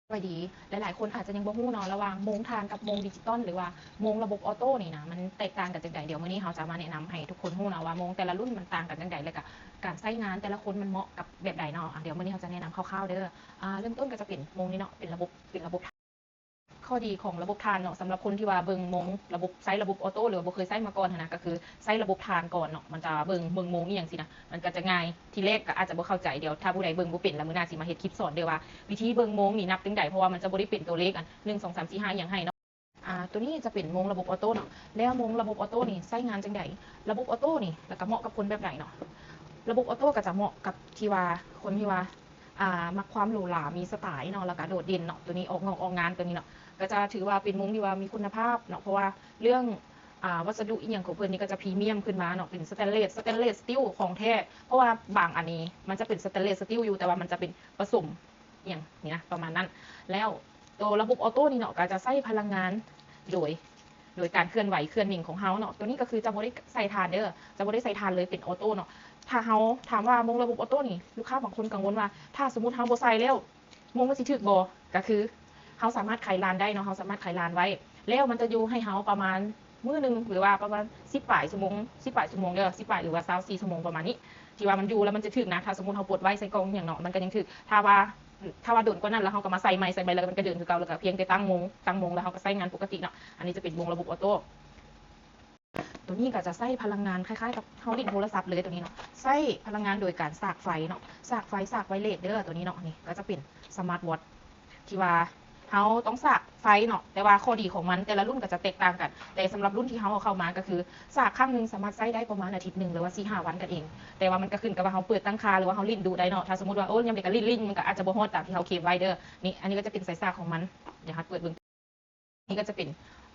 ສະບາຍດີ. ຫຼາຍໆຄົນອາດຈະຍັງບໍ່ຮູ້ເນາະ ລະຫວ່າງໂມງຖ່ານກັບໂມງດິຈິຕອນ ຫຼືວ່າໂມງລະບົບອໍໂຕ້ນີ້ນະ ມັນແຕກຕ່າງກັນຈັ່ງໃດ? ດຽວມື້ນີ້ເຮົາຈະມາແນະນຳໃຫ້ທຸກຄົນຮູ້ເນາະວ່າໂມງແຕ່ລະລຸ້ນມັນຕ່າງກັນຈັ່ງໃດ ແລະກະການໃຊ້ງານແຕ່ລະຄົນມັນເໝາະກັບແບບໃດເນາະ. ດຽວມື້ນີ້ເຮົາຈະແນະນຳຄ່າວໆເດີ. ອາ ເລີ່ມຕົ້ນກໍຈະເປັນໂມງນີ້ເນາະ ເປັນລະບົບ ເປັນລະບົບ ຂໍ້ດີຂອງລະບົບຖ່ານເນາະ ສຳລັບຄົນທີ່ວ່າເບິ່ງໂມງລະບົບ ໃຊ້ລະບົບອໍໂຕ້ ຫຼືວ່າບໍ່ເຄີຍໃຊ້ມາກ່ອນຫັ້ນນະ ກໍຄືໃຊ້ລະບົບຖ່ານກ່ອນເນາະ ມັນຈະເບິ່ງ ເບິ່ງໂມງອີ່ຫຍັງຊີ້ນະ ມັນກໍຈະງ່າຍ. ທີແລກກໍອາດຈະບໍ່ເຂົ້າໃຈ ດຽວຖ້າຜູ້ໃດເບິ່ງບໍ່ເປັນລະ ມື້ໜ້າຊິມາເຮັດຄລິບສອນເດີວ່າ ວິທີເບິ່ງໂມງນີ້ນັບຈັ່ງໃດ ເພາະວ່າມັນຈະບໍ່ໄດ້ເປັນຕົວເລກອັນ ໜຶ່ງ ສອງ ສາມ ສີ່ ຫ້າ ອີ່ຫຍັງໃຫ້ເນາະ. ອາ ຕົວນີ້ຈະເປັນໂມງລະບົບອໍໂຕ້ເນາະ ແລ້ວໂມງລະບົບອໍໂຕ້ນີ້ໃຊ້ງານຈັ່ງໃດ? ລະບົບອໍໂຕ້ນີ້ ແລ້ວກໍເໝາະກັບຄົນແບບໃດເນາະ? ລະບົບອໍໂຕ້ກໍຈະເໝາະກັບທີ່ວ່າ ຄົນທີ່ວ່າ ອ່າ ມັກຄວາມຫຼູຫຼາ ມີສະໄຕເນາະ ແລ້ວກະໂດດເດັ່ນເນາະ ໂຕນີ້ອອກນອກອອກງານໂຕນີ້ເນາະ ກະຈະຖືວ່າເປັນມຸ້ງທີ່ວ່າມີຄຸນນະພາບເນາະ ເພາະວ່າເລື່ອງ ອ່າ ວັດສະດຸອີ່ຫຍັງຂອງເພິ່ນນີ້ກະຈະພຣີມຽມຂຶ້ນມາເນາະ ເປັນສະແຕນເລດ ສະແຕນເລດສະຕິວຂອງແທ້ ເພາະວ່າບາງອັນນີ້ມັນຈະເປັນສະແຕນເລດສະຕິວຢູ່ ແຕ່ວ່າມັນຈະເປັນປະສົມອີ່ຫຍັງນີ້ນະ ປະມານນັ້ນ. ແລ້ວໂຕລະບົບອໍໂຕ້ນີ້ເນາະ ກະຈະໃຊ້ພະລັງງານໂດຍ ໂດຍການເຄື່ອນໄຫວເຄື່ອນຫຍິງຂອງເຮົາເນາະ ໂຕນີ້ກໍຄືຈະບໍ່ໄດ້ໃສ່ຖ່ານເດີ ຈະບໍ່ໄດ້ໃສ່ຖ່ານເລີຍ ເປັນອໍໂຕ້ເນາະ. ຖ້າເຮົາ ຖາມວ່າໂມງລະບົບອໍໂຕ້ນີ້ ລູກຄ້າບາງຄົນກັງວົນວ່າ ຖ້າສົມມຸດເຮົາບໍ່ໃສ່ແລ້ວ ໂມງມັນຊິຖືກບໍ່? ກໍຄືເຮົາສາມາດໄຂລານໄດ້ເນາະ ເຮົາສາມາດໄຂລານໄວ້ ແລ້ວມັນຈະຢູ່ໃຫ້ເຮົາປະມານມື້ໜຶ່ງ ຫຼືວ່າປະມານສິບປາຍຊົ່ວໂມງ ສິບປາຍຊົ່ວໂມງເດີ ສິບປາຍ ຫຼືວ່າຊາວສີ່ຊົ່ວໂມງປະມານນີ້ ທີ່ວ່າມັນຢູ່ແລ້ວມັນຈະຖືກນະ. ຖ້າສົມມຸດເຮົາປົດໄວ້ໃສ່ກ່ອງອີ່ຫຍັງເນາະ ມັນກໍຍັງຖືກ ຖ້າວ່າ ຖ້າວ່າດົນກວ່ານັ້ນແລ້ວເຮົາກໍມາໃສ່ໃໝ່ ໃສ່ໃໝ່ແລ້ວມັນກໍເດີນຄືເກົ່າ ແລ້ວກໍພຽງແຕ່ຕັ້ງໂມງ ຕັ້ງໂມງແລ້ວເຮົາກໍໃຊ້ງານປົກກະຕິເນາະ. ອັນນີ້ຈະເປັນໂມງລະບົບອໍໂຕ້ ໂຕນີ້ກໍຈະໃຊ້ພະລັງງານຄ້າຍໆກັບເຮົາຫຼິ້ນໂທລະສັບເລີຍ ໂຕນີ້ເນາະ ໃຊ້ພະລັງງານໂດຍການສາກໄຟເນາະ ສາກໄຟ ສາກໄວເລດເດີ ໂຕນີ້ເນາະ. ນີ້ກໍຈະເປັນສະມາດວອດ ທີ່ວ່າເຮົາຕ້ອງສາກໄຟເນາະ ແຕ່ວ່າຂໍ້ດີຂອງມັນແຕ່ລະລຸ້ນກໍຈະແຕກຕ່າງກັນ ແຕ່ສຳລັບລຸ້ນທີ່ເຮົາເອົາເຂົ້າມາກໍຄື ສາກຄັ້ງໜຶ່ງສາມາດໃຊ້ໄດ້ປະມານອາທິດໜຶ່ງ ຫຼືວ່າສີ່ຫ້າວັນກັນເອງ ແຕ່ວ່າມັນກໍຂຶ້ນກັບວ່າເຮົາເປີດຕັ້ງຄ່າ ຫຼືວ່າເຮົາຫຼິ້ນດຸໄດ້ເນາະ. ຖ້າສົມມຸດວ່າ ໂອ້ ຍາມໃດກໍຫຼິ້ນໆ ມັນກໍອາດຈະບໍ່ຮອດຕາມທີ່ເຮົາເຄມໄວ້ເດີ. ນີ້ ອັນນີ້ກໍຈະເປັນສາຍສາກຂອງມັນ ດຽວເຮົາເປີດເບິ່ງ. ນີ້ກໍຈະເປັນ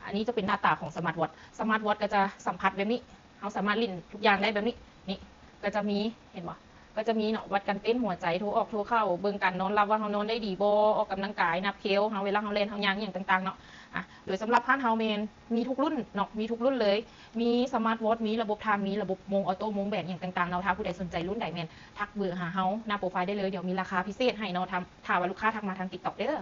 ອັນນີ້ຈະເປັນໜ້າຕາຂອງສະມາດວອດ ສະມາດວອດກໍຈະສຳຜັດແບບນີ້ ເຮົາສາມາດຫຼິ້ນທຸກຢ່າງໄດ້ແບບນີ້. ນີ້ກໍຈະມີ ເຫັນບໍ່ ກໍຈະມີເນາະ ວັດການເຕັ້ນຫົວໃຈ ໂທອອກໂທເຂົ້າ ເບິ່ງການນອນຫຼັບວ່າເຮົານອນໄດ້ດີບໍ່ ອອກກຳລັງກາຍ ນັບເຄວເຮົາ ເວລາເຮົາແລ່ນເຮົາຍ່າງອີ່ຫຍັງຕ່າງໆເນາະ. ອາ ໂດຍສຳລັບຮ້ານເຮົາແມ່ນມີທຸກລຸ້ນເນາະ ມີທຸກລຸ້ນເລີຍ ມີສະມາດວອດ ມີລະບົບຖ່ານ ມີລະບົບໂມງອໍໂຕ້ ໂມງແບນ ອີ່ຫຍັງຕ່າງໆເນາະ. ຖ້າຜູ້ໃດສົນໃຈລຸ້ນໃດແມ່ນທັກເບີຫາເຮົາໜ້າໂປຣໄຟໄດ້ເລີຍ ດຽວມີລາຄາພິເສດໃຫ້ເນາະ ຖ້າ ຖ້າວ່າລູກຄ້າທັກມາທາງຕິກຕັອກເດີ.